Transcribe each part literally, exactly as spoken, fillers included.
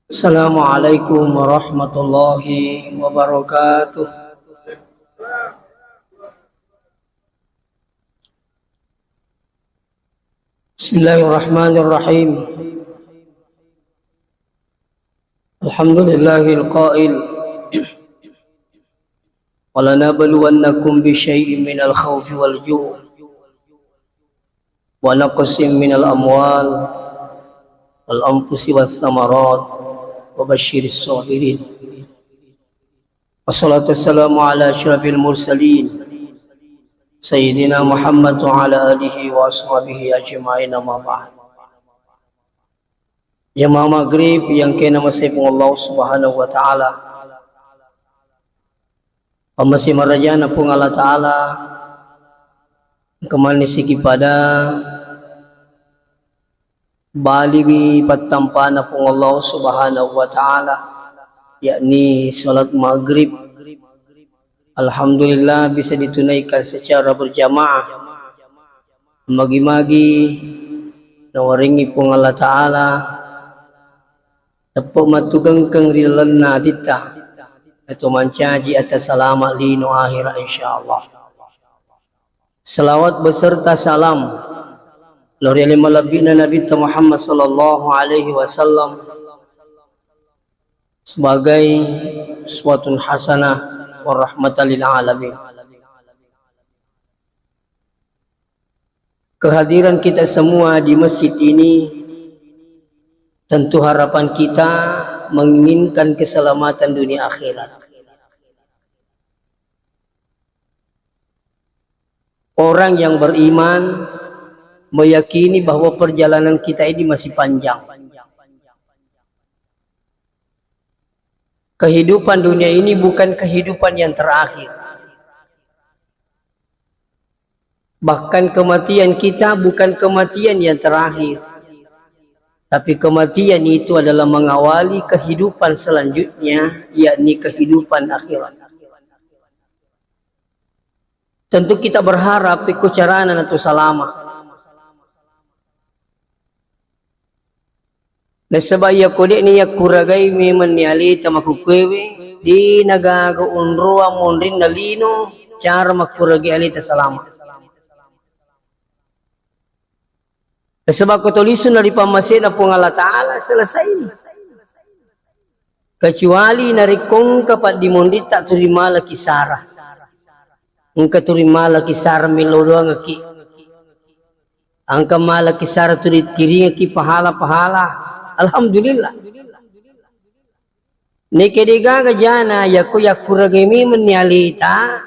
Assalamualaikum warahmatullahi wabarakatuh. Bismillahirrahmanirrahim. Alhamdulillahil qail, "Wa lanabluwannakum bi syai'in minal khaufi wal ju', wa naqsin minal amwal wal anfusi was samarat, wa basyiris sabirin." Wassalatu wassalamu ala asyrafil mursalin, Sayyidina Muhammad wa ala alihi wa ashabihi ajma'in, amma ba'd. Jamaah maghrib yang kena masepung Allah Subhanahu wa Ta'ala. Pamase marajana Puang Allah Ta'ala, kemani siki pada baliwi pattampana Puang Allah Subhanahu wa Ta'ala, yakni salat maghrib. Alhamdulillah, bisa ditunaikan secara berjamaah. Magi-magi nawaringi Puang Allah Ta'ala teppe mattugengkeng ri lalenna atitta, atau mancaji atta salama lino akhira, insyaallah. Salawat beserta salam lao ri ale malebbi'na Nabitta Muhammad sallallahu alaihi wasallam sebagai uswatun hasanah wa rahmatan lil alamin. Kehadiran kita semua di masjid ini tentu harapan kita menginginkan keselamatan dunia akhirat. Orang yang beriman meyakini bahwa perjalanan kita ini masih panjang. Kehidupan dunia ini bukan kehidupan yang terakhir. Bahkan kematian kita bukan kematian yang terakhir. Tapi kematian itu adalah mengawali kehidupan selanjutnya, yakni kehidupan akhirat. Tentu kita berharap pekko carana natu salama. Nasaba iyako de'ni yakkuragai memenni aleta makukkuewe, de'na gaga onroang monrinna lino cara makkuragai aleta salama. Nasaba ko to lisunna ri pammasena Puang Allah Ta'ala, selesai. Kecuali narekko engka paddimonritta turi malaki sara. Engka turi malaki sara melo doangekki. Engka malaki sara turi kiringekki pahala-pahala. Alhamdulillah. Neke degaga jana yakko yakkuragai memenni aleta,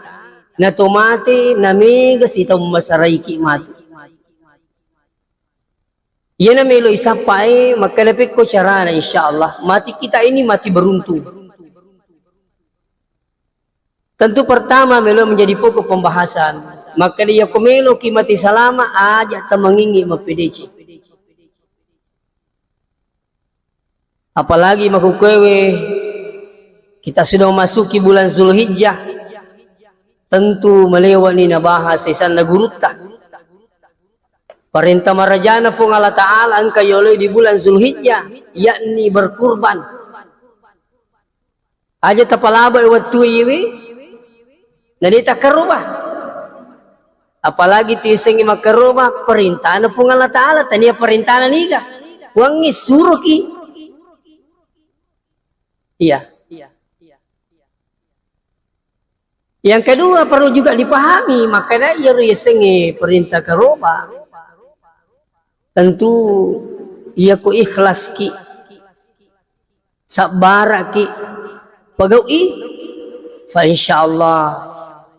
nato mate, namega sitau masaraiki matu. Iyana melo isappae, makkeda pekko carana, insyaallah. Mati kita ini mati beruntung. Tentu pertama melo menjadi pokok pembahasan. Makkeda yakko meloki mati salama, aja tamangingi mappedece. Apalagi makukkuewe kita sudah memasuki bulan Zulhijjah, tentu melewani nabahas sesanna gurutta. Parenta marajana Puang Allah Ta'ala engka yoloi di bulan Zulhijjah, yakni berkurban. Aja tapalabai wettu iyewe, na de takkaroba. Apalagi tu yasengnge makkaroba, perintana Puang Allah Ta'ala, tania perintana niga. Puangnge suroki. Iya. Yang kedua perlu juga dipahami, makkeda iyaro yasengnge perintah karoba, tentu iyako ikhlaski, sabbaraki, pagau'i, fa insyaallah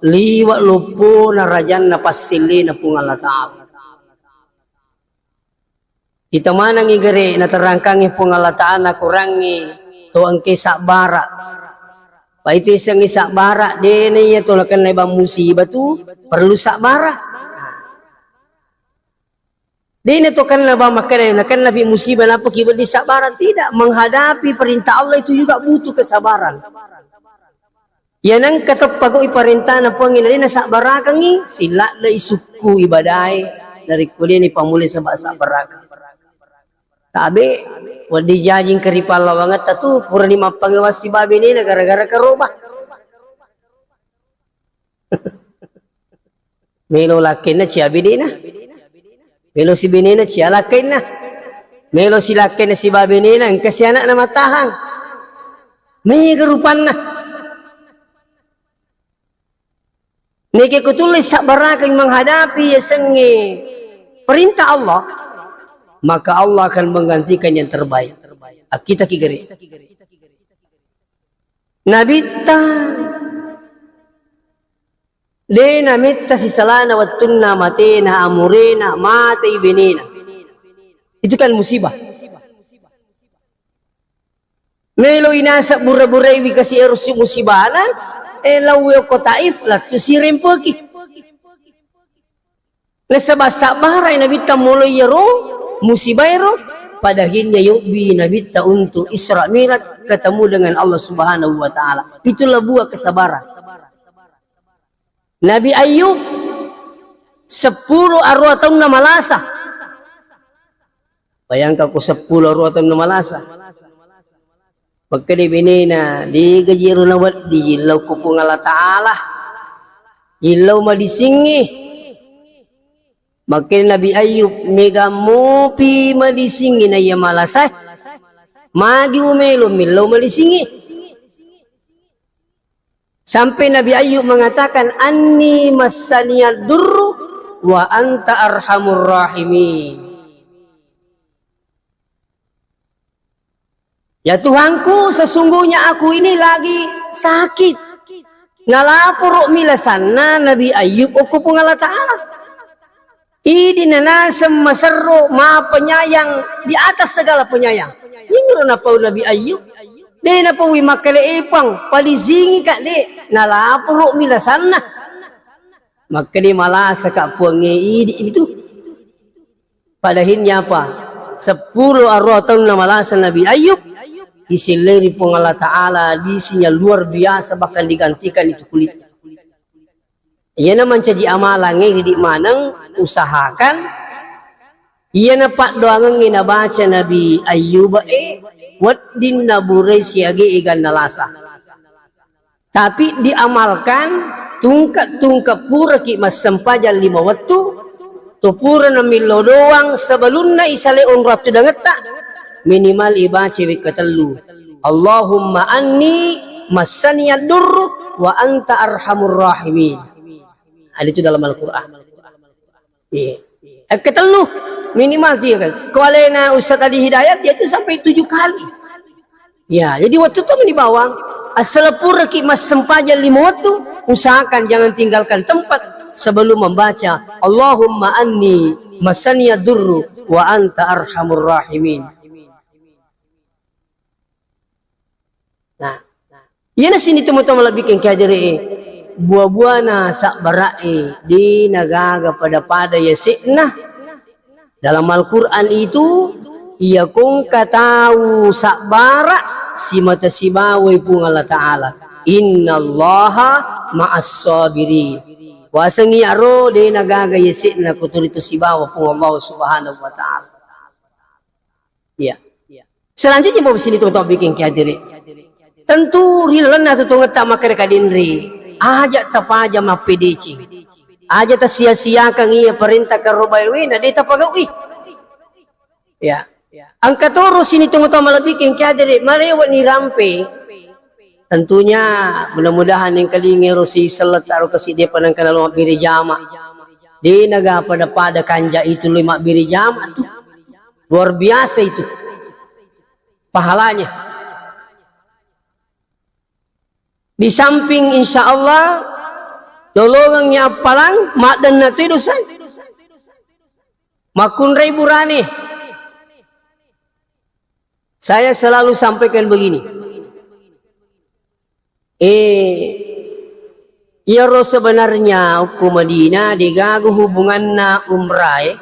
liwa loppona rajanna passellena Puang Allah Ta'ala. Ita manengngi gare naterangkangngi Puang Allah Ta'ala Korangnge to engke sabbara. Paitu yasengnge sabbara, de'na iya to nakenna bang musibah tu perlu sabbara. De'na to kenna bang makkeda nakennapi musibah nappa ki wedding sabbara. Tidak, menghadapi perintah Allah itu juga butuh kesabaran. Iya nengka teppa goi parentana Puangnge, na de nasabbarakengngi, silladdei sukku ibadae, narekko de nipammulai saba sabbarakeng. Tabe, wedding jaji engka ri pallawangetta tu, purani mappangewang sibawa benena gara-gara karoba. Melo lakkainna cia benena. Melo si benena cia lakkainna. Melo si lakkainna sibawa benena, engka si anakna matahang. Mega rupanna. Neke kutulle sabbarakeng menghadapi yasengnge perintah Allah, maka Allah akan menggantikan yang terbaik. Akkitaki gare. Nabitta de nametta sisalana wettunna matena amurena, matei benena. Itu kan musibah. Meloi naseng bura-buraiwi kasi ero si musibana, eh, laowi okko Taif, lettu sirempeki. Nasaba sabbarai Nabitta mulai iyaro musibaero, pada akhirnya yobbi Nabitta untuk Isra Mi'raj, ketemu dengan Allah Subhanahu wa Ta'ala. Itulah buah kesabaran. Nabi Ayub, seppulo aruwa taunna malasa. Bayangkan ko seppulo aruwa taunna malasa. Makkeda benena, degaji ero nawedding, illau ko Puang Allah Ta'ala. Illau madisingnge. Makkeda Nabi Ayub, mega mopi madisingnge naiya malasae. Magi umelo millau madisingnge. Sampai Nabi Ayub mengatakan, "Anni massaniyad durru wa anta arhamur rahimin." Ya Tuhanku, sesungguhnya aku ini lagi sakit. Nalaporo'mi lasanna Nabi Ayub okko Puang Allah Ta'ala. Idi nanaseng maserro, maha penyayang di atas segala penyayang. Iyaro napau Nabi Ayub. De napaui makkale'epang, palisingi ka de, nalaporo'mi lasanna. Makkeda malasa ka Puangnge idi itu. Pada akhirnya apa? Seppulo aruwa taunna malasa Nabi Ayub, diselleri Puang Allah Ta'ala disinya luar biasa, bahkan digantikan itu kulitnya. Iyana mancaji amalangnge, didik maneng, usahakan iyana paddoangengnge nabaca Nabi Ayyuba e, wedding naburai siaga eganna lasa. Tapi diamalkan, tungke-tungke puraki massempajang lima wettu, to purana millau doang sebelumna isale onrong tudangetta, minimal ibaca wekka tellu. Allahumma anni massaniyad durru wa anta arhamur rahimin. Ada itu dalam Al-Quran. Iya. Ketellu, minimal tiga kali. Ko alena Ustaz Adi Hidayat, dia itu sampai tujuh kali. Ya, jadi waktu itu meni bawang, asal puraki massempajang lima waktu, usahakan jangan tinggalkan tempat sebelum membaca Allahumma anni massaniyad durru wa anta arhamur rahimin. Nah, iyana sini tomatoa malebbiku engka hadere e, buah-buahna sabbara'e, de nagaga pada-pada yase'na. Dalam Al-Quran itu, iya kongka tau sabbara simata sibawai Puang Allah Ta'ala. Innallaha ma'as sabirin. Wasengngi aro de nagaga yase'na kuturitu sibawa Puang Allah Subhanahu wa Ta'ala. Iya. Selanjutnya, Bapak sini teman-teman bikin hadiri. Tentu ri lalenna tu tongetta makkeda kadinri. Aja tapaja mappedeceng. Aja tasia-siakan iya perintah karobaewe na de tapagaui. Ya. Angka toro sini teman-teman malebbiku engka hadiri, marewa ni rampe. Tentunya mudah-mudahan engkalinga ero si selletta ro kasi de panangkana lo mabbere jama. De naga pada-pada kanja itu lo mabbere jama tu. Luar biasa itu pahalanya. Di samping insya Allah lolongengngi appalang, maddenna tu dosa. Makkunrai burane. Saya selalu sampaikan begini. Eh, iyaro sebenarnya okko Madinah degaga hubunganna umrah e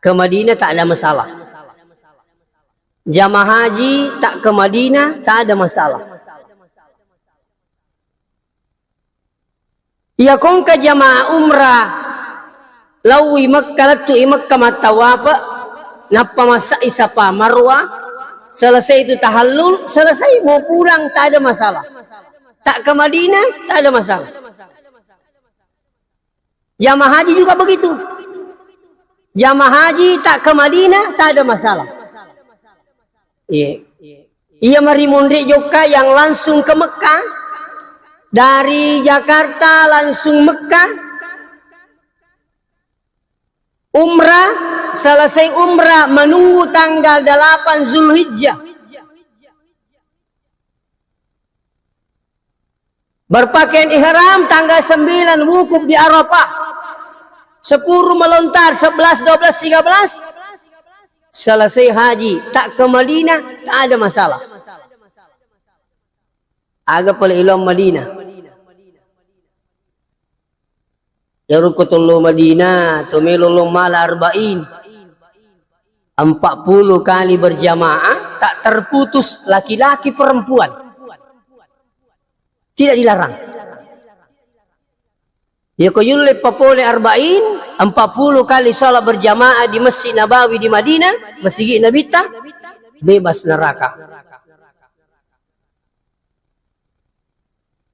ke Madinah tak ada masalah. Jamaah haji tak ke Madinah tak ada masalah. Iya kongka jamaah umrah laui Mekka, lettu i Mekka mattawape, Nappa massa'i Safa Marwa, selesai itu tahallul, selesai mau pulang, tak ada masalah. Tak ke Madinah, tak ada masalah. Jamaah haji juga begitu. Jamaah haji tak ke Madinah, tak ada masalah. Iya. Iya, marimunri jokka yang langsung ke Mekah, dari Jakarta langsung Mekah, umrah, selesai umrah menunggu tanggal delapan Zulhijjah. Berpakaian ihram tanggal sembilan wukuf di Arafah. Sepuluh melontar, sebelas, dua belas, tiga belas. Selesai haji, tak ke Madinah, tak ada masalah. Aga pole ilong Madinah. Iyaro ko tollo Madinah, to melo lo mala arba'in. Empat puluh kali berjamaah, tak terputus laki-laki perempuan. Tidak dilarang. Iya ko yulle papole arba'in, empat puluh kali salat berjamaah di Masjid Nabawi di Madinah, masigi Nabitta, bebas neraka.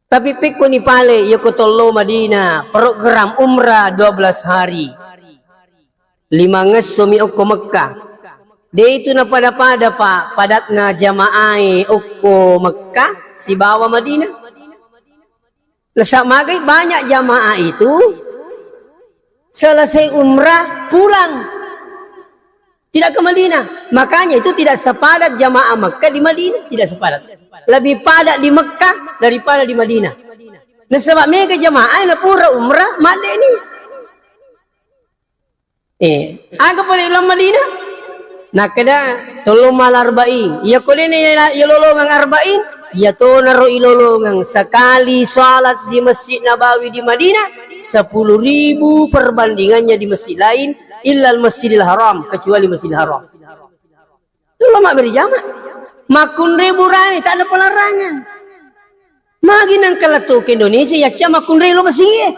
Tapi pekkoni pale, iya ko tollo Madinah, program umrah dua belas hari. Limangesso mi okko Mekkah. De itu napada-pada, Pak, padatna jamaae okko Mekkah sibawa Madinah. Nasaba magai banyak jamaah itu selesai umrah pulang. Tidak ke Madinah. Makanya itu tidak sepadat jamaah Mekkah di Madinah, tidak sepadat. Lebih padat di Mekkah daripada di Madinah. Nasaba mega jamaah na pura umrah, madde ni. Eh, aga pole lao Madinah? Nakkeda, tollo mala arba'in. Iya ko dena iya, iya lolongang arba'in, iya tonaro ilolongang sekali salat di Masjid Nabawi di Madinah, sepuluh ribu perbandingannya di masjid lain, illa Masjidil Haram, kecuali Masjidil Haram. Tollo mabbere jama. Makkunrai burane, tak ada pelarangan. Magi nangka lettu ke Indonesia, yacca makkunrai lo masjid.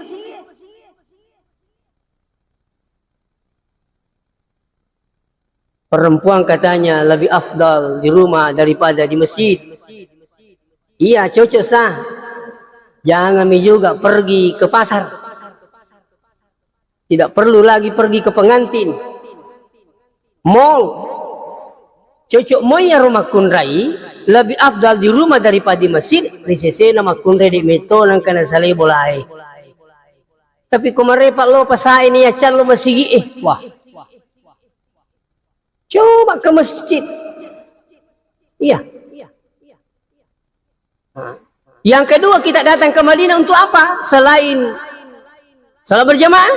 Perempuan katanya lebih afdal di rumah daripada di masjid. Iya, cocok sah. Jangan mi juga pergi ke pasar. Tidak perlu lagi pergi ke pengantin. Mall. Cocok moi iyaro makkunrai, lebih afdal di rumah daripada di masjid, ri sesena makkunrai de metto nangka nasalai bolae. Tapi ko marepa lo pasaini ya callo masigi, eh, wah. Coba ke masjid. Iya. Nah, yang kedua, kita datang ke Madinah untuk apa? Selain salat berjamaah,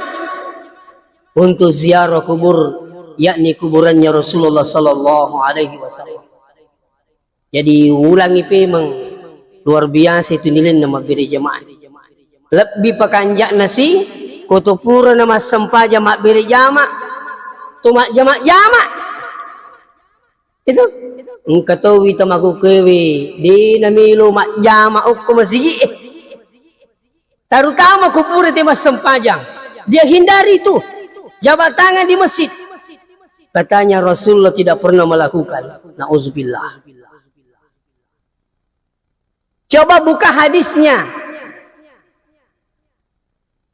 untuk ziarah kubur, yakni kuburannya Rasulullah sallallahu alaihi wasallam. Jadi ulangi pemeng, luar biasa itu nilainya mabbere jamaah. Lebbi pakanja'na si, ko to purana massempajang mabbere jama, to majjama-jama. Itu. Engka towi tamagokewe, de namelo majjama okko masigi. Terutama ko pura te massempajang. Dia hindari itu. Jabat tangan di masjid. Katanya Rasulullah tidak pernah melakukan. Nauzubillah. Coba buka hadisnya.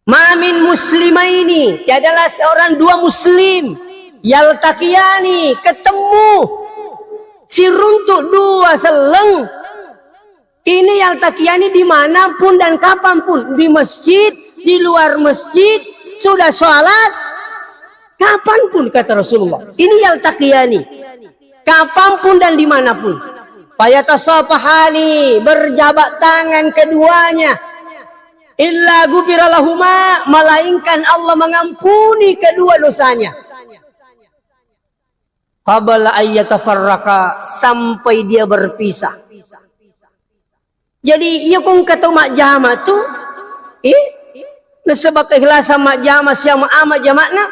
Ma min muslimaini, tiadalah seorang dua muslim, yaltaqiyani, ketemu, siruntuk dua selleng. Ini yaltaqiyani dimanapun dan kapanpun, di masjid, di luar masjid, sudah sholat, kapanpun, kata Rasulullah. Ini yaltaqiyani. Kapanpun dan dimanapun. Fayatasafahani, berjabat tangan keduanya. Illa ghufira lahuma, melainkan Allah mengampuni kedua dosanya. Qabla ayyatafarraqa, sampai dia berpisah. Jadi, iya ko engka tau majjama tu, eh, nasaba keikhlasan majjama siama ama jama'na,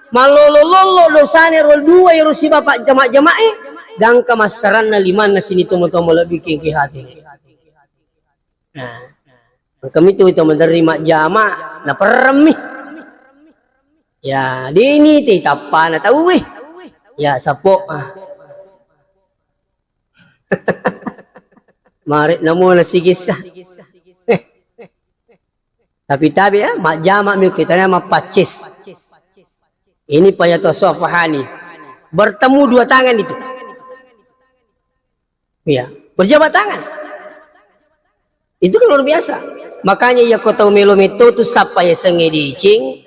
malolo-lolo dosana ro dua ero sibawa jama-jamae, gangka massaranna limanna sini tomo-tomo lebbi kengke hati. Nah, engka mitu to maderri majjama, naperremmi. Ya, dini te tappana tauwe. Ya, sapo. Ah. Mare namo nasigissa. Eh. Tapi tabe ya, majjama mi kita nama pacis. Ini payah to so fahani. Bertemu dua tangan itu. Iya, berjabat tangan. Itu kan luar biasa. Makanya iya ko tau melo metto tu sappa yasengnge deceng,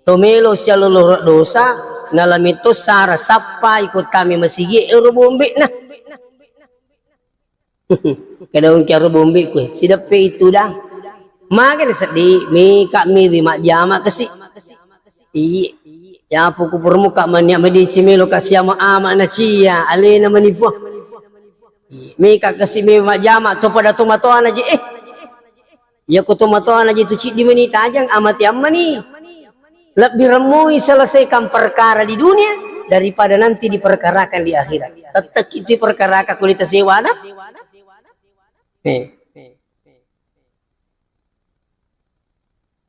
to melo sialolo dosa, nala metto sara sappa iko tame masigi ero bombe na. Kada ungki aro bombe kue, sideppe itu dah. Maga seddi, meka mewi majjama kasi. Iya. Ya puku permuka mania medici melo kasiama ama na cia, alena manipu. Mika kasi me majjama to pada tomatoana je, eh. Iya ko tomatoana je tu ciddi meni tajang amati ammani. Lebbi remmoi selesaikan perkara di dunia daripada nanti diperkarakan di akhirat. Tettek itu perkara ka kulita sewana. Eh.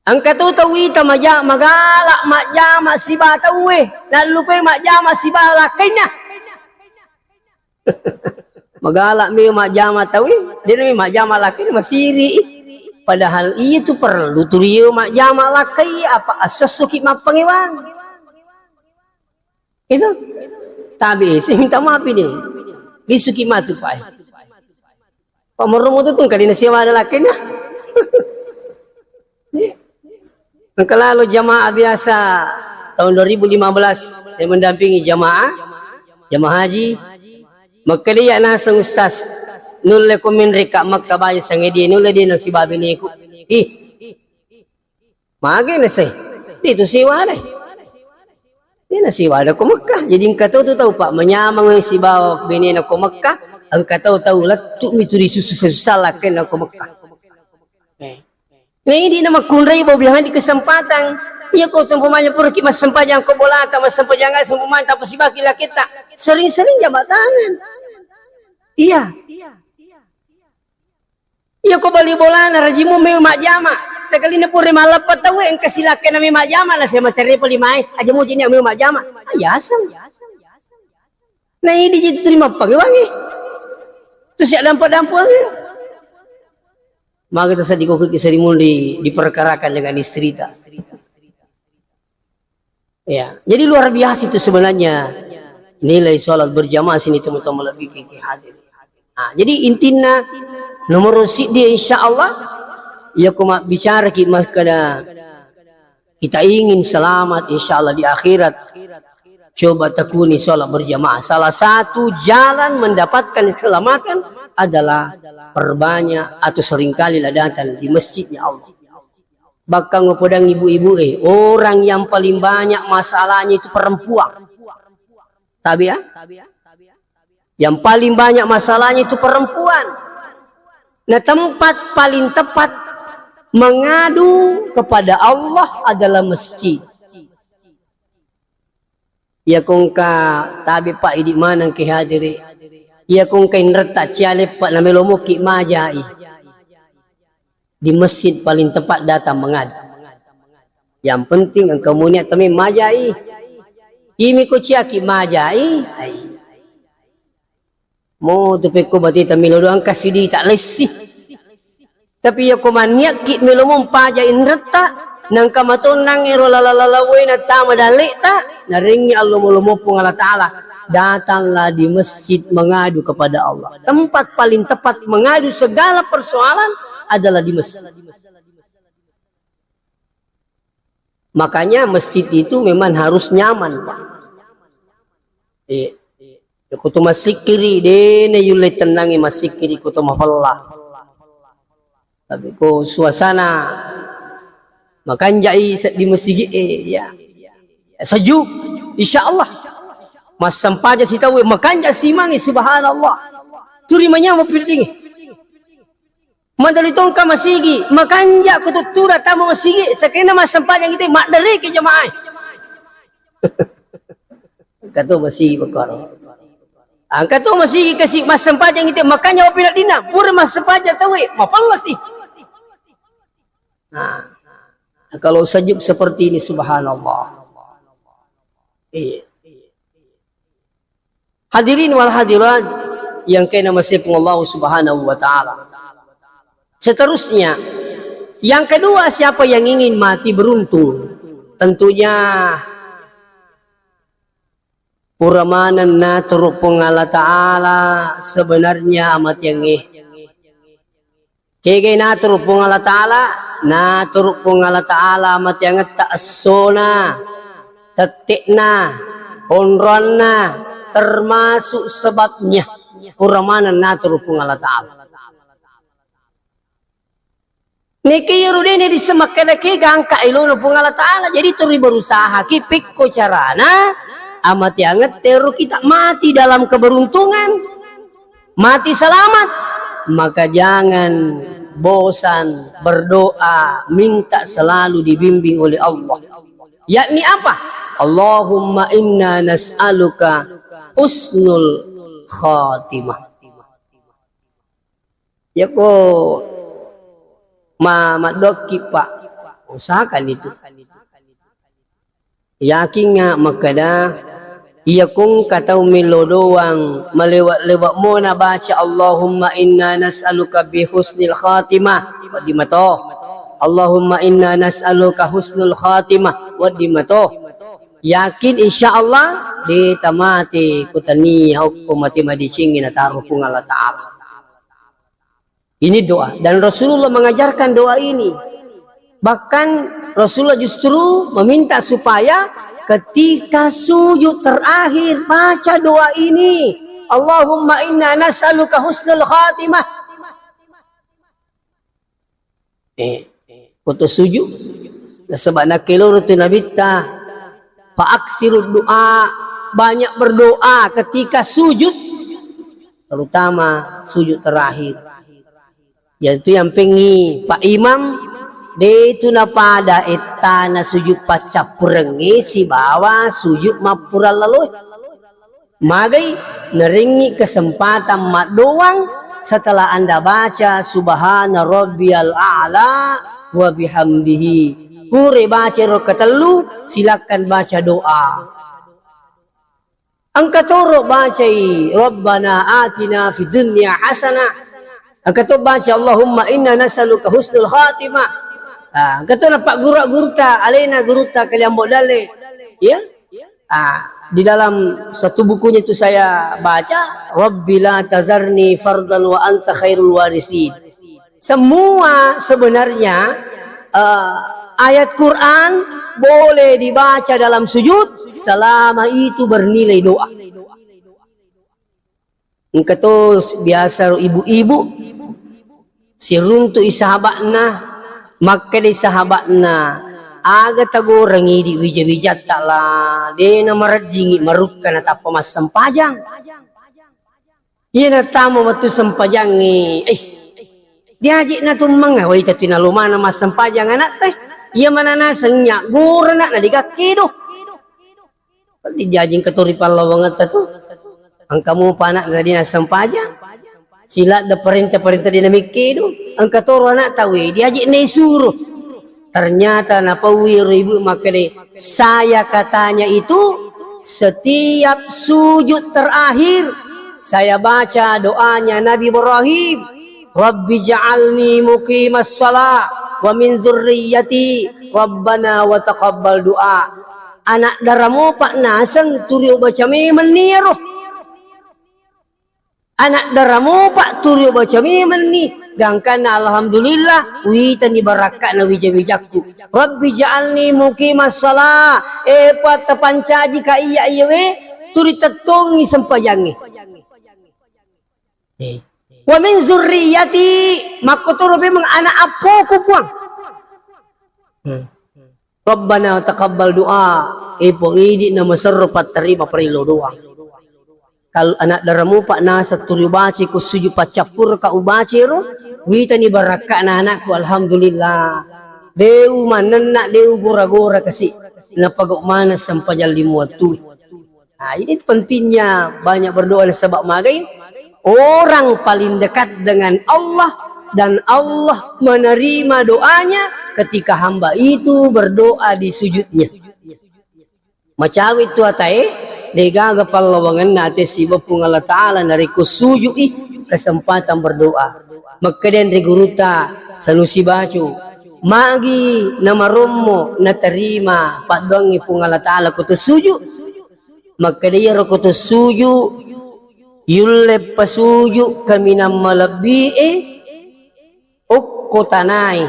Engka tu tau ita maja-, magala majjama siba tauwe, nallupai majjama siba lakkainna. Magala mi majjama tauwe, dena mi majjama lakkainna masiri. Padahal iya tu perlu tu rio majjama lakkai, apa assessoki mappangewang. Itu. Tabe, saya minta maaf ini. Lisuki matu, Pak. Pak Marromo tu tungkali nasiwa ada lakkainna. Engka lalo jamaah biasa tahun dua ribu lima belas, saya mendampingi jamaah, jamaah haji. Makkelia naseng Ustaz, nulle ko menre ka Makkah baja sangedi, nulle de nasibabi niku. Ih, mage na sai? Itu siwa dai. Dena siwa ada ko Mekah. Jadi engka tau tu tau, Pak, manyameng sibawa benena ko Mekah, engka tau tau lettu mi tu disusu sesusa lakkainna ko Mekah. Eh. Nah, ini na makkunrai bau bilang di kesempatan. Iya ko sempamanya pura ki massempajang ko bolata, massempajang ai sempamanya tanpa sibaki laketta. Sering-sering jabat tangan. Iya. Iya ko bali bolana rajimu mewi majjama. Sekalina pura malleppa tauwe engka silakkainna mewi majjama na saya macare pali mai. Aja muji ni mewi majjama. Ayaseng. Nah, ini jadi terima pagi wangi. Terus ya dampa-dampa wangi. Maka terus di koki sering di, diperkarakan dengan istri ta. Ya, jadi luar biasa itu sebenarnya nilai sholat berjamaah sini teman-teman lebih ke hadir. Nah, jadi intinya nomor siddi insya Allah ya kuma bicara ki makkada kita ingin selamat insya Allah di akhirat. Coba tekuni sholat berjamaah. Salah satu jalan mendapatkan keselamatan adalah perbanyak atau seringkali lah datang di masjidnya Allah. Bahkan ngopo dang ibu-ibu, eh, orang yang paling banyak masalahnya itu perempuan. Tabi ya? Yang paling banyak masalahnya itu perempuan. Nah, tempat paling tepat mengadu kepada Allah adalah masjid. Iya ko engka tabe, Pak, idi maneng ke hadiri. Iya ko engka inretta cialeppa na melo moki majai. Di masjid paling tepat datang mengadu. Yang penting engka munia tame majai. Imi ko ciaki majai. Ai. Mo tu pekko bateta melo doang kasidi tak lessi. Tapi iya ko maniakki melo mo mpaja inretta, nangka matonnang ero lala-lala wena tama daleta, narengi allomo-lomo Puang Allah Ta'ala. Datanglah di masjid mengadu kepada Allah. Tempat paling tepat mengadu segala persoalan adalah di masjid. Makanya masjid itu memang harus nyaman, Pak. Eh, kutu masikiri, dene yulle tenangi masikiri kutu mafella. Tapi ko suasana makanjai di masigi, eh, ya. Sejuk, insya Allah. Massempaja sitawe, makanja simangi, subhanallah. Turi manyameng pidingi. Madali tongka masigi, makanja ko tuttura tama masigi, sakena massempajang ite maddareke jamaah. Engka to masigi, bekaro. Engka to masigi kasi massempajang ite, makanja mapiladina, pura massempajang tawe, mapallasi. Nah, kalau sejuk seperti ini, subhanallah. Iya. Hadirin wal hadirat yang kena masih Allah Subhanahu wa Ta'ala. Seterusnya, yang kedua, siapa yang ingin mati beruntung? Tentunya pura maneng naturu Puang Allah Ta'ala sebenarnya amatiangnge. Kegai naturu Puang Allah Ta'ala, naturu Puang Allah Ta'ala amatiangetta essona, tette'na, onroanna, termasuk sebabnya pura maneng naturu Puang Allah Ta'ala. Neke iyaro dene disseng makkeda ke gangka elona Puang Allah Ta'ala, jadi terus berusaha ki pekko carana amatiangetta ero kita mati dalam keberuntungan, mati selamat, maka jangan bosan berdoa, minta selalu dibimbing oleh Allah. Yakni apa? Allahumma inna nas'aluka husnul khatimah. Yako ma-, maddokki, Pak, usahakan itu. Yakingnga makkeda, iya kungka tau millo doang malewa-lewa mona baca Allahumma inna nas'aluka bi husnil khatimah, wedding mato. Allahumma inna nas'aluka husnul khatimah, wedding mato. Yakin, insya Allah, de tamate kutania okko mate madecengnge nataro Puang Allah Ta'ala. Ini doa. Dan Rasulullah mengajarkan doa ini. Bahkan Rasulullah justru meminta supaya ketika sujud terakhir, baca doa ini. Allahumma inna nas'aluka husnul khatimah. Eh, foto sujud. Nasaba nakeloro tu Nabitta, fa aksiru doa, banyak berdoa ketika sujud, terutama sujud terakhir. Yaitu yang pengi Pak Imam, de tu napada ettana sujud paccappurengnge sibawa sujud mappurallaloe. Magai narengngi kesempatan maddoang setelah Anda baca subhana rabbiyal a'la wa bihamdihi. Pure baca ro ketellu, silakan baca doa. Engka toro bacai rabbana atina fid dunya hasanah. Engka to baca Allahumma inna nas'aluka husnul khatimah. Ah, engka to napagguru-guruta, alena guruta Kaliambo Dalle. Ya? Ah, di dalam satu bukunya itu saya baca, "Rabbi la tazarni fardan wa anta khairul warisin." Semua sebenarnya, eh, ayat Quran boleh dibaca dalam sujud selama itu bernilai doa. Engka to biasa ro ibu-ibu, siruntu'i sahaba'na, makkedai sahaba'na, "Aga tagorengngi idi wija-wijatta la, de namarejjingi marukka natappa massempajang." Iya natama wettu sempajangnge, eh, diaji natummengnga, wai tatu nalomana massempajang anakta, iya manana sennya gorena na digakke do. Dijajing ketori pallawangetta tu. Engka mupa anak tadi nassempajang. Siladda parenta-parenta di namikkedu. Engka toro anak tawe diaji naisuro. Ternyata napaui ro ibu makkede, saya katanya itu setiap sujud terakhir saya baca doanya Nabi Ibrahim. Rabbi ja'alni muqimas shalah wa min dzurriyyati rabbana wa taqabbal du'a. Anak dara mopa naseng turi ubaca memenni iyaro. Anak dara mopa turi ubaca memenni. Gangkanna alhamdulillah, uitani barakka'na wija-wijakku. Rabbi ja'alni muqimas shalah. E, Puatta, pancajika iya iyawe, turi tettongi sempajangnge. Eh. Wa min zurriyati, makkotoro memang anak appoku, Puang. Hmm. Rabbana taqabbal du'a. Eh, Puang, idi na maserro pattarima parillo doang. Kal anak daramu pa nasa turi ubace ko suju paccappur ka ubace ro, witani barakka'na anakku, alhamdulillah. Deu manenna, deu gora-gora kasi. Napagau mana sempajang lima waktu. Nah, ini pentingnya banyak berdoa nasaba magai orang paling dekat dengan Allah dan Allah menerima doanya ketika hamba itu berdoa di sujudnya. Macawe tu atae, Degaga pallawangenna ate siba Puang Allah Ta'ala narekko suju'i kesempatan berdoa. Makkeda anre gurutta Sanusi Bacu, magi namarommo naterima paddoangnge Puang Allah Ta'ala ko to suju? Makkeda iyaro ko to suju, yulle pasuju kaminang malebbi'e okko tanae.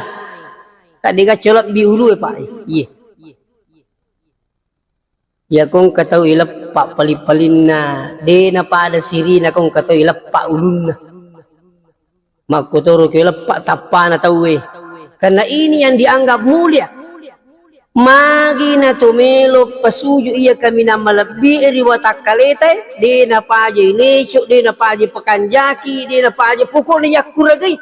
Kadega colebbi ulue, Pak. Iye. Iyako engka tau ileppa pali-palinna, de napada sirina ko engka tau ileppa ulunna. Makkotoro ko ileppa tappana tauwe. Karena ini yang dianggap mulia. Magi na to melo pasuju iya kaminang malebbi ri watakkaleta, de napaja ileco, de napaja pekanjaki, de napaja pokokna yakkuragai.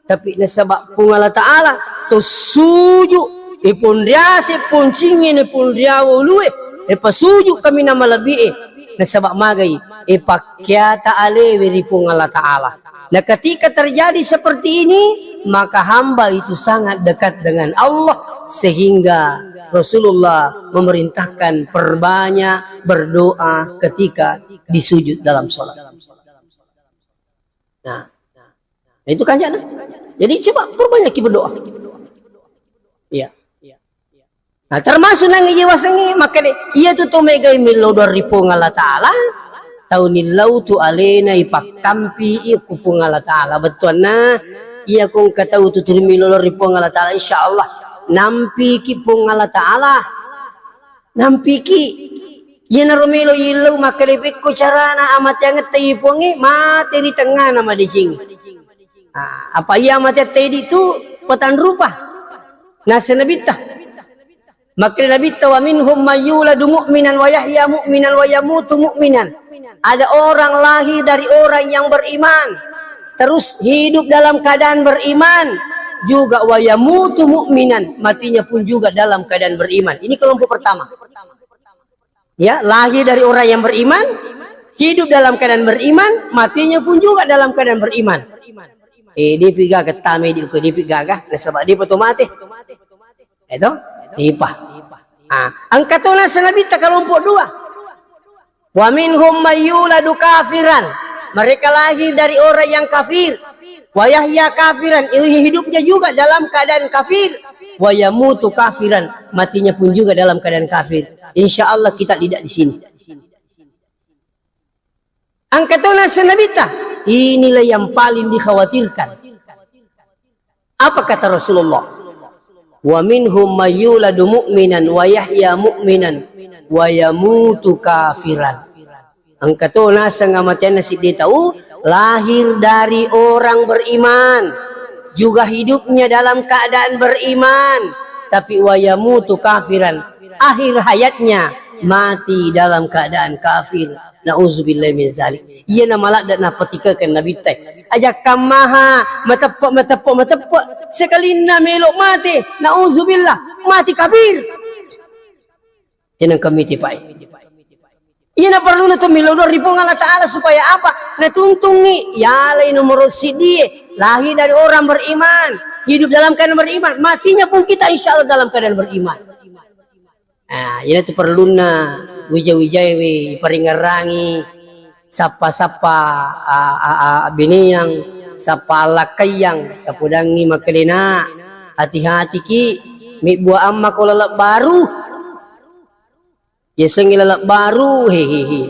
Tapi nasaba Puang Allah Ta'ala to suju, e ponriase poncinge ne ponriawa ulue, e pasuju kaminang malebbi e. Nasaba magai, e pakkiata alewe ri Puang Allah Ta'ala. Nah, ketika terjadi seperti ini, maka hamba itu sangat dekat dengan Allah, sehingga Rasulullah memerintahkan perbanyak berdoa ketika disujud dalam sholat. Nah, itu kan jana. Jadi coba perbanyak berdoa. Iya. Nah, termasuk nang iya wasengnge, makkeda, iya tu to megai millau doang ri Puang Allah Ta'ala, tau nillau tu alena ipakkampi i ku Puang Allah Ta'ala. Bettuanna, iya ko engka tau tu tuli millau doang ri Puang Allah Ta'ala, insya Allah, nampiki Puang Allah Ta'ala. Nampiki. Iyanaro melo illau makkeda pekko carana amateangetta i Puangnge, mate ri tengngana madecengi. Ah, apa iya amateatta idi tu patanrupa. Nasa nabitta. Makkeda Nabitta, "Wa minhum may yuladu mu'minan wa yahya mu'minan wa yamutu mu'minan." Ada orang lahir dari orang yang beriman, terus hidup dalam keadaan beriman, juga wa yamutu mu'minan, matinya pun juga dalam keadaan beriman. Ini kelompok pertama. Ya, lahir dari orang yang beriman, hidup dalam keadaan beriman, matinya pun juga dalam keadaan beriman. Eh, depi gaga tame di ko depi gaga, nasaba depa to mate. Eto? Depa. Ah, engka to nasa Nabitta kelompok dua. "Wa minhum may yuladu kafiran." Mereka lahir dari orang yang kafir. "Wa yahya kafiran." Hidupnya juga dalam keadaan kafir. "Wa yamutu kafiran." Matinya pun juga dalam keadaan kafir. Insya Allah kita tidak di sini. Engka to nasa Nabitta, inilah yang paling dikhawatirkan. Apa kata Rasulullah? "Wa minhum may yuladu mu'minan wa yahya mu'minan wa yamutu kafiran." Engka to naseng amateanna siddi tau, lahir dari orang beriman, juga hidupnya dalam keadaan beriman, tapi wa yamutu kafiran, akhir hayatnya mati dalam keadaan kafir. Nauzubillahi min zalik. Iyana maladde napatikekeng Nabitta. Ajakka maha mateppe, mateppe, mateppe. Sekalinna melo mate, nauzubillah, mati kafir. Tenang kami tipai. Iyana perluna tu milodor ri Puang Allah Ta'ala supaya apa? Natuntungi, yalai nomor siddi, lahir dari orang beriman, hidup dalam keadaan beriman, matinya pun kita insya Allah dalam keadaan beriman. Ah, iyanatu perlunna wija-wijaewe iparingerrangi sappa-sappa, a, a, a, bineang, sappa allakkaiyang, tapodangngi makkedena, hati-hatiki, mebbuaang mako laleng baru. Yasengnge laleng baru, hehehe.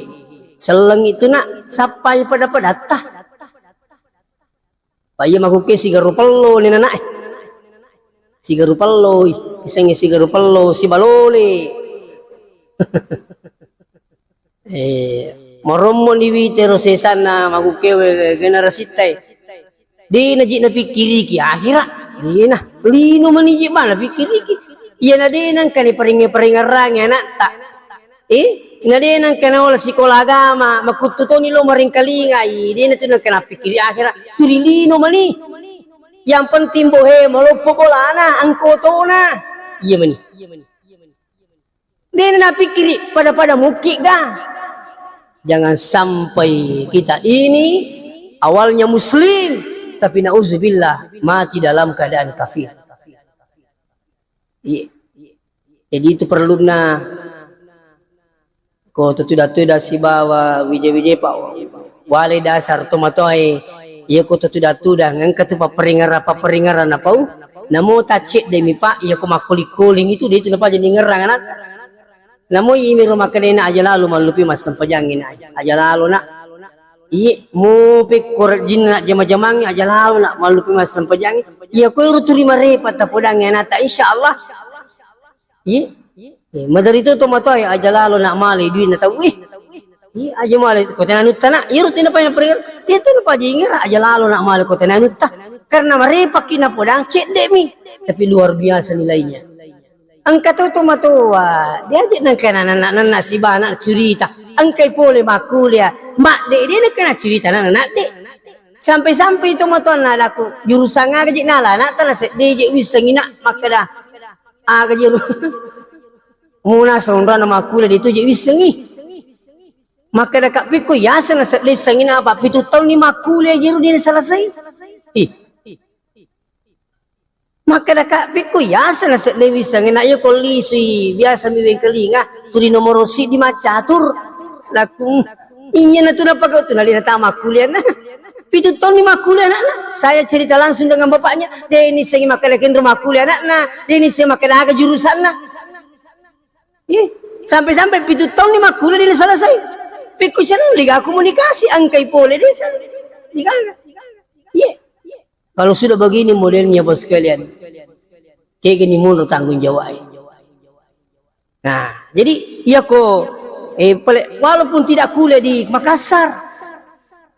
Sellengngi tu, Nak, sappai pada-padatta. Pa iya makukke sigaru pello ni nanae. Sigaru pello, ih, isengnge sigaru pello, sibalole. Eh, marommo ni witero sesanna makukkewe generasitta e. De naji napikkiriki akhira, de na lino maniji bana pikkiriki. Iya na de nangka ni paringe-paringerrangi anakta. Eh, na de nangka naola sikola agama, makuttu toni lo maringkalinga, i, de na tu nangka napikkiri akhira, tuli lino mani. Yang penting bohe maloppo bolana, angko tona. Iya mani. De na napikkiri pada-pada mukki ga. Jangan sampai kita ini awalnya muslim, tapi nauzubillah mati dalam keadaan kafir. Iya. Jadi itu perluna Ko to tudang-tudang sibawa wija-wija pa wale dasar tomatoae, iya ko to tudang-tudang engka tu papperingara-papperingara napau, namo tacceddemi pa iya ko makkoling-koling itu de tu napaja ningerang anak. Namo imiro makkedena aja lalo mallupi massempajangi na aja lalo nak. Iye, mupi ko rejinna jama-jamangi aja lalo nak mallupi massempajangi. Iya ko ero turi marepa tapodangi anata insyaallah. Iye. Eh, madari tu tomatoa aja lalo nak male duina tau. Ih. Iya aja male ko tenanutta nak. Iya rutina pa yang pergi. Iya tu napa jingera aja lalo nak male ko tenanutta. Karena marepaki napodang ceddemi. Tapi luar biasa nilainya. Engka to tomatoa, diaje nengka anak-anak sibana curita. Engkai pole makkulia, madde de nengka curita anak-anak de. Sampai-sampai tomatoanna laku, jurusan aga je nala anak tala sedde je wissengi nak makkeda. Aga je ru-, muna sonrona makkulia de tu je wissengi. Makkeda kak pikku yaseng na sedde sengi na apa pitu taunni makkulia je ru de selesai. Ih. Makkeda kak pikku yaseng na sedde wissengi na iya ko lisui biasa mi wengkalinga turi nomoro siddi maccatur. Laku iya na tu napagau tu nalina tama kuliah na. Pitu taunni makkulia anakna. Saya cerita langsung dengan bapaknya. De nissengi makkeda kenro makkulia anakna. De nissengi makkeda aga jurusanna. Ih, sampai-sampai pitu taunni makkulia de selesai. Pikku channel liga komunikasi engkai pole desa. Liga. Iya. Kalau sudah begini modelnya bos sekalian, kayak gini mundur tanggung jawab. Nah, jadi iya ko eh pale-, walaupun tidak kuliah di Makassar,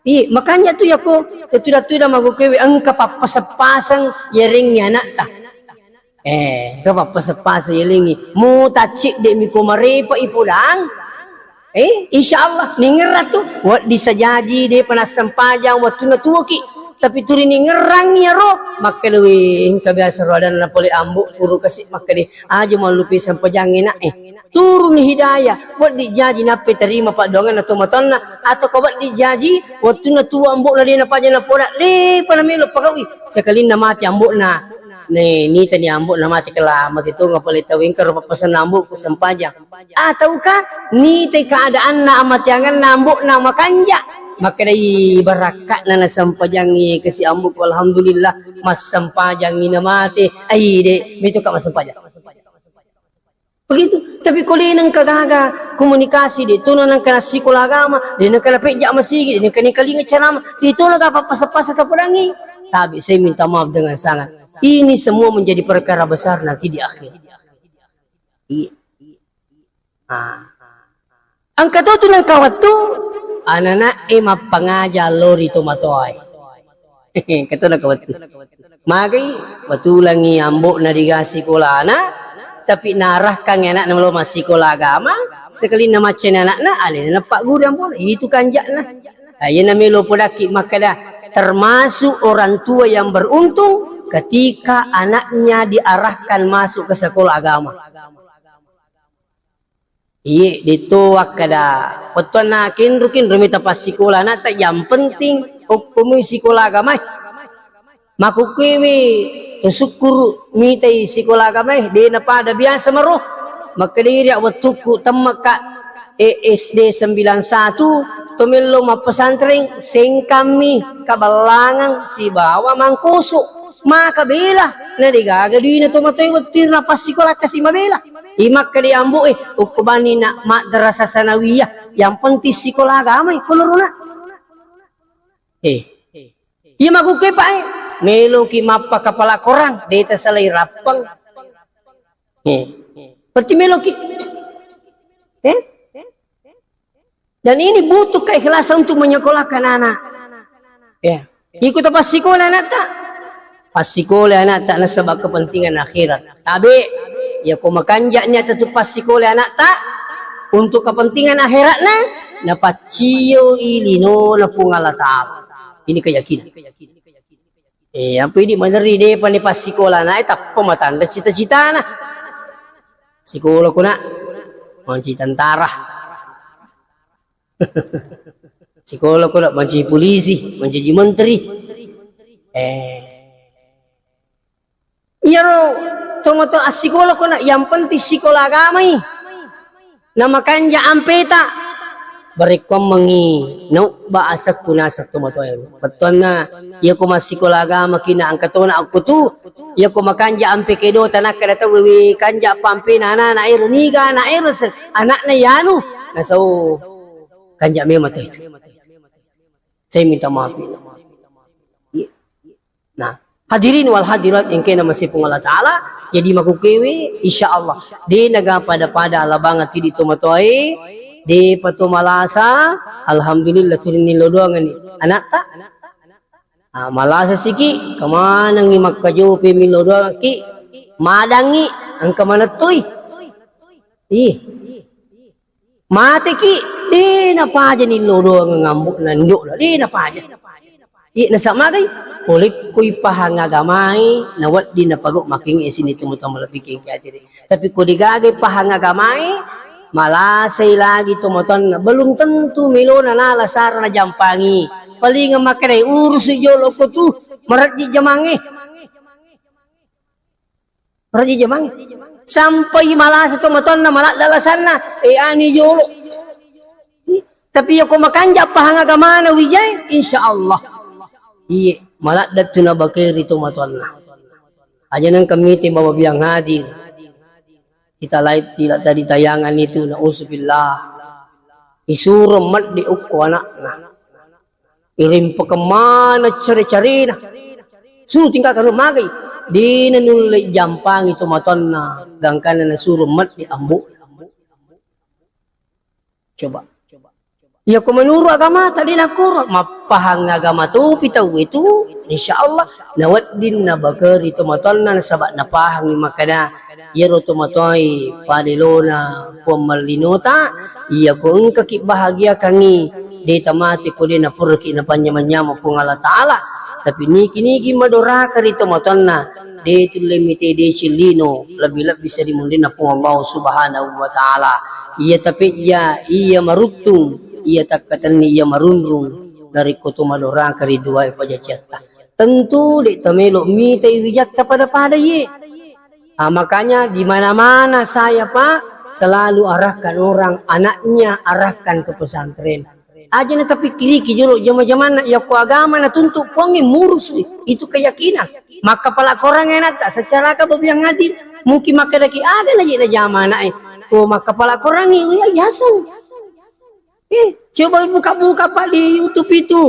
iya makanya tu iya ko ketuda-tuda magokewe engka pappaseng-paseng yarengngi anakta. Eh, engka pappaseng-paseng yalengngi. Mu taccidde mi ko marepa ipodang. Eh, insyaallah ningerra tu. Waddi sajaji de panassempajang wattunna tuoki. Tapi turi ningerrangngi iyaro. Makkeda we engka biasa ro adanna pole ambo puru kasi makkeda aja mallupi sempajangnge nak eh. Turuni hidayah, wedding jaji nappai tarima paddoangenna tomatoanna, atauka wedding jaji wettunna tuo ambo'na de napaja napoda, depa namelo pagaui, sekalinna mate ambo'na. Ne, nitani ambo'na mate kela mate tonga pale tau engka ro pappasenna ambo'ku sempajang. Atauka nitai keadaanna amateangenna ambo'na makanja. Makkedai barakka'na nasempajangngi kasi ambo'ku, alhamdulillah, massempajangngi namate. Ai, de, metoka massempajang. Begitu. Tapi ko de nengka gaga komunikasi, de tona nengka nassikola agama, de nengka napejja masigi, de nengka nikalinga ceramah, de tona gaga pappasa-pasa tapodangi. Tapi saya minta maaf dengan sangat. Ini semua menjadi perkara besar nanti di akhir. Iya. Ah. Engka to tu nengka wettu, anana'e mappangaja lao ri tomatoae. Engka to nengka wettu. Magai, watulangi ambo'na diga sikolana, tapi naarahkangngi ana'na melo massikola agama, sekalinna maccani ana'na, alena napagguru ambo'na. Itu kanja'na. Nah, iyana melo podakki makkeda, termasuk orang tua yang beruntung ketika anaknya diarahkan masuk ke sekolah agama. Iye, detto wakkeda, wettuanna kenro-kenro mita passikola ana'ta, yang penting okkomui sikola agamae. Makkukkuemi to sukkuru mitai sikola agamae, de napada biasa maro. Makkedai ria wettukku temmekka E S D sembilan satu, to mello mappesantreng, sengkammi Kaballangang sibawa Mangkoso. Maka bela, na degaga duina tomatoe wettuina passikola kasi mabela. Imakkedai ambo'e, ukkubani na madrasah sanawiyah, yang penting sikola agama, eh, kolorona. Eh. Iya makkukkuepa, eh. Meloki mappa kapala korang, de tasalai rappeng. Eh. Berarti meloki. Eh? Dan ini butuh keikhlasan untuk menyekolahkan anak. Ya. Iko tapassikola anakta. Passikola anakta nasaba kepentingan akhirat. Tabe, ya ko makanja niatta tu passikola anakta untuk kepentingan akhiratna, napaccio i linona Puang Allah Ta'ala. Ini keyakinan. Eh, apa idi maderri depa ni passikola anakta, tappa matanre cita-citana. Sikola ko nak, mancaji tentara. Sikola ko nak, mancaji polisi, mancaji menteri. Eh. Iyaro tomatoa assikola ko nak, yang penting sikola agamai. Namakanja ampeta, barekkuammengngi naubba asekku naseng tomatoae. Bettuanna, iyako massikola agamaki na engka tona okko tu, iyako makanja ampe kedo tanakkeda tauwe, we kanja pa ampena anana ero, niga ana ero se-, anakna yanu, nasau kanja memang to itu. Saya minta maaf. Iya. Nah, hadirin wal hadirat engkae namasei Puang Allah Ta'ala, jadi makkukewe, insya Allah, de naga pada-pada alabangeng tidi tomatoae, depa to malasa, alhamdulillah, turinni lodoangenni anatta. Ah, malasa siki, kemanengngi makkajope millodoangki, madangngi, engka manettui. Ih. Mateki, de napaja nillodoangeng ambo'na indo'na, de napaja. Iya, nasaba magai, polekkoi pahang agamae, nawedding napagau makengnge sini tomatoa malebbi kengke atiri. Tapi ko degaga pahang agamae, malasai lagi tomatoanna, belum tentu melona nala sara najampangi. Palingeng makkedai, urusi jolo ko tu, marejji jamangnge. Raja jamang. Sampai malasa tomatoanna, maladda alasanna, eh, ani jolo. Tapi iyako makanja pahang agamana wijae, insya Allah. Iye, maladda tu nabakeri tomatoanna. Aja nengka mite bawa biang hadir. Kita live tidak tadi tayangan itu, nauzubillah. Isuro medde ukko anakna. Iring pakemmana care-carena. Suru tingkahkan magai. Dena nulle jampangi tomatoanna, gangkanna nasuro medde ambo. Coba. Iyako menurut agama tadi nakuro, mappahang agama topi tau itu, insya Allah, nawedding nabakeri tomatoanna nasaba napahangi makkeda, iyaro tomatoae pada elona Puang mallinota, iyako engkaki bahagiakangngi, de tamate ko de napuraki napanyameng-nyameng Puang Allah Ta'ala. Tapi nigi-nigi madoraka ri tomatoanna, de tulle mite deceng lino, lebbi-lebbi seri munrinna Puang Allah Subhanahu wa Ta'ala. Iya tapejja, iya maruttung, iya takkatenni, iya marunrung, narekko to madoraka ri duae pajaciatta. Tentu de tamelo mitai wijatta pada-pada iye. Ah, makanya di mana-mana saya, Pak, selalu arahkan orang, anaknya arahkan ke pesantren. Aja natapikkiriki jolo jama-jamanna, iyako agama natuntu Puangnge murusui, itu keyakinan. Makkapala korangngi anatta, secara kababiang hadir, mungkin makkedaki aga naji najama ana'e. Ko makkapala korangngi, iya yaseng. Eh, coba buka-buka, Pak, di YouTube itu.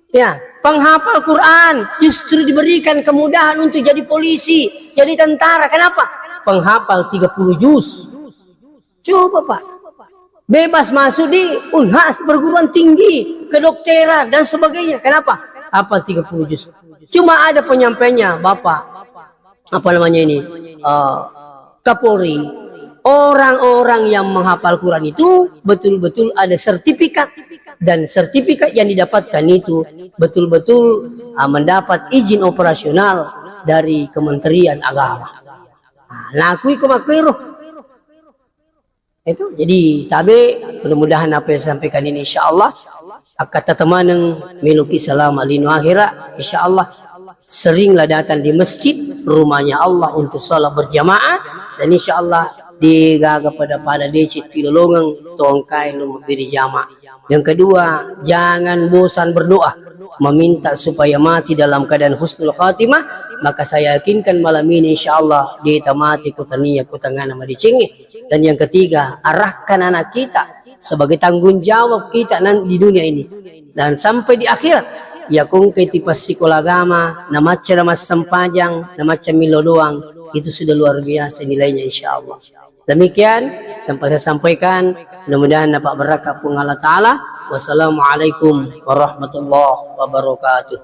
Ya, penghafal Quran justru diberikan kemudahan untuk jadi polisi, jadi tentara. Kenapa? Penghafal tiga puluh juz. Coba, Pak. Bebas masuk di Unhas, perguruan tinggi, kedokteran, dan sebagainya. Kenapa? Hafal tiga puluh juz. Cuma ada penyampaiannya, Bapak. Apa namanya ini, eh, Kapolri, orang-orang yang menghafal Quran itu betul-betul ada sertifikat, dan sertifikat yang didapatkan itu betul-betul, ah, mendapat izin operasional dari Kementerian Agama. Ah, nakui ko makkuero. Itu, jadi tabe, mudah-mudahan apa yang disampaikan ini, insya Allah, akkatta temaneng, meloki selamat lino akhirat, insya Allah, seringlah datang di masjid, rumahnya Allah, untuk sholat berjamaah, dan insya Allah, degaga pada-pada deceng tilolongeng, tongkai lo mabbiri jamaah. Yang kedua, jangan bosan berdoa, meminta supaya mati dalam keadaan husnul khatimah, maka saya yakinkan malam ini, insya Allah, de tamate ko tania ko tangana madecengnge. Dan yang ketiga, arahkan anak kita sebagai tanggung jawab kita nan-, di dunia ini dan sampai di akhirat. Iya ko engkai tipassikola agama, namacca namassempajang, namacca millo doang, itu sudah luar biasa nilainya, insya Allah. Demikian yang saya sampaikan, mudah-mudahan dapat berkah Puang Allah Ta'ala. Wassalamualaikum warahmatullahi wabarakatuh.